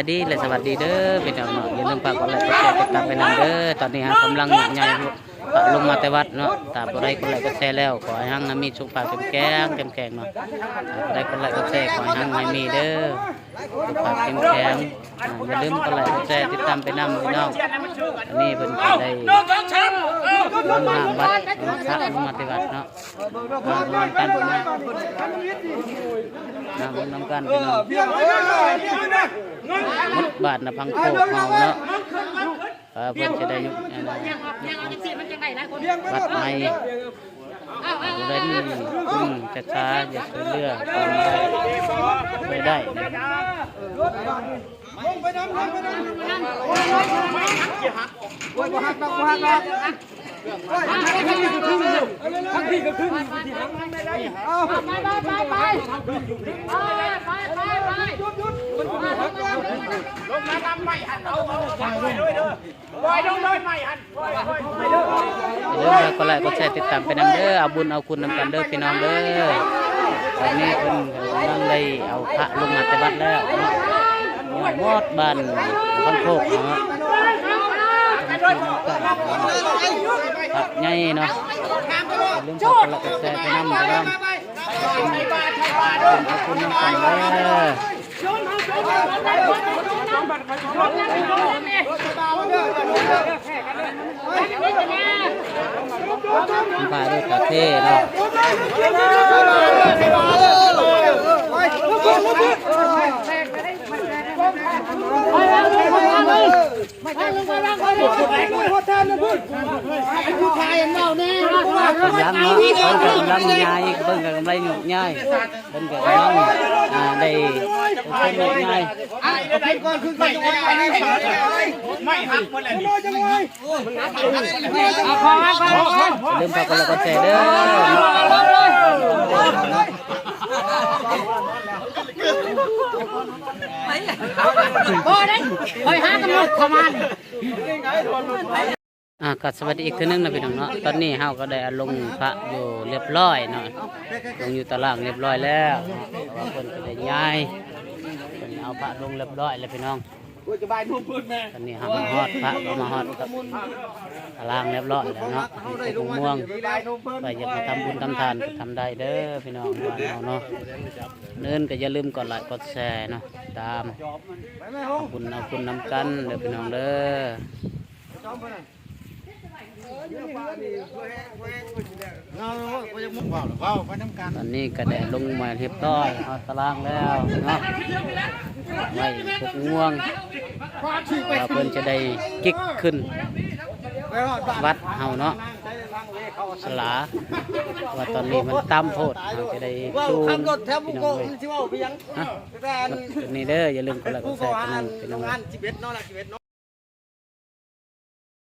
ສະບາຍດີ ແລະ ສະຫວັດດີເດີພີ່ນ້ອງເນາະ, ຢ່າລືມຝາກກົດໄລກົດແຊຕິດຕາມໄປນຳເດີ. ຕອນນີ້ເຮົາກຳລັງຍົກຍ້າຍພະລົງມາແຕ່ວັດເນາະ. ຖ້າຜູ້ໃດກົດໄລກົດແຊແລ້ວ ຂໍໃຫ້ຮັ່ງນຳມີສຸຂະພາບເຂັ້ມແຂງ ເຂັ້ມແຂງເນາະ. ຖ້າຜູ້ໃດກົດໄລກົດແຊ ຂໍໃຫ້ຮັ່ງໃຫ້ມີເດີ ສຸຂະພາບເຂັ້ມແຂງ. ອ່າ ຢ່າລືມກົດໄລກົດແຊຕິດຕາມໄປນຳພີ່ນ້ອງ. ອັນນີ້ເພິ່ນກໍໄດ້ນຳນ້ຳວັດ ພະລົງມາແຕ່ວັດເນາະ. ມາເບິ່ງນຳກັນ ມາເບິ່ງນຳກັນພີ່ນ້ອງ. ໝົດບາດນະພັງໂຄກເຮົາເນາະ. ເອີ ເພິ່ນຈະໄດ້ຍຸກອັນນັ້ນ ວັດໃໝ່ ຜູ້ໃດມີທຶນຈັດສາ ຢາກຊ່ວຍເຫຼືອ ຕາມລາຍໄດ້. ເດີ ກົດໄລກົດແຊຕິດຕາມໄປນຳເດີ ເອົາບຸນເອົາຄຸນນຳກັນເດີພີ່ນ້ອງເດີ. ຕອນນີ້ເພິ່ນກຳລັງໄດ້ເອົາພະລົງມາແຕ່ວັດແລ້ວເນາະ. ໝົດບ້ານພັງໂຄກເນາະ ພະໃຫຍ່ເນາະ. ຢ່າລືມກົດໄລກົດແຊໄປນຳເດີ ເອົາບຸນເອົາຄຸນນຳກັນເດີ. ພາດ້ວຍກາເຟເນາະ. ກຳລັງເນາະ ເພິ່ນກຳລັງຍ້າຍ ເພິ່ນກຳລັງຍ້າຍ ເພິ່ນກໍກຳລັງ ອ່າ ໄດ້ເພິ່ນຍ້າຍ ໄມ້ຫັກໝົດແລ້ວນີ້. ຢ່າລືມຝາກກົດໄລກົດແຊເດີ. ບໍ່ໄດ້ ຂ້ອຍຫາກຳນົດເຂົ້າມາ. ອ່າ ກໍສະຫວັດດີອີກເທື່ອໜຶ່ງນະພີ່ນ້ອງເນາະ. ຕອນນີ້ເຮົາກໍໄດ້ເອົາລົງພະຢູ່ລຽບຮ້ອຍເນາະ ລົງຢູ່ຕາລ່າງລຽບຮ້ອຍແລ້ວເນາະ ເພາະວ່າເພິ່ນກໍໄດ້ຍ້າຍ ເພິ່ນເອົາພະລົງລຽບຮ້ອຍແລ້ວພີ່ນ້ອງ. ຕອນນີ້ເຮົາມາຮອດ ພະກໍມາຮອດຕາລ່າງລຽບຮ້ອຍແລ້ວເນາະ ທີ່ກົກມ່ວງ. ໃຜຢາກມາທຳບຸນທຳທານກໍທຳໄດ້ເດີພີ່ນ້ອງບ້ານເຮົາເນາະ. ອື່ນກໍຢ່າລືມກົດໄລກົດແຊເນາະ ຕາມ ເອົາບຸນເອົາຄຸນນຳກັນເດີພີ່ນ້ອງເດີ. ຕອນນີ້ກໍໄດ້ລົງມາຮຽບຮ້ອຍ ຮອດຕາລ່າງແລ້ວເນາະ ໄວ້ກົກມ່ວງ ວ່າເພິ່ນຈະໄດ້ກິກຂຶ້ນວັດເຮົາເນາະ ສາລາ ວ່າຕອນນີ້ມັນຕ່ຳໂພດ ເຮົາຈະໄດ້ສູງ ພີ່ນ້ອງເອີຍ. ນີ້ເດີ ຢ່າລືມກົດໄລກົດແຊພີ່ນ້ອງ.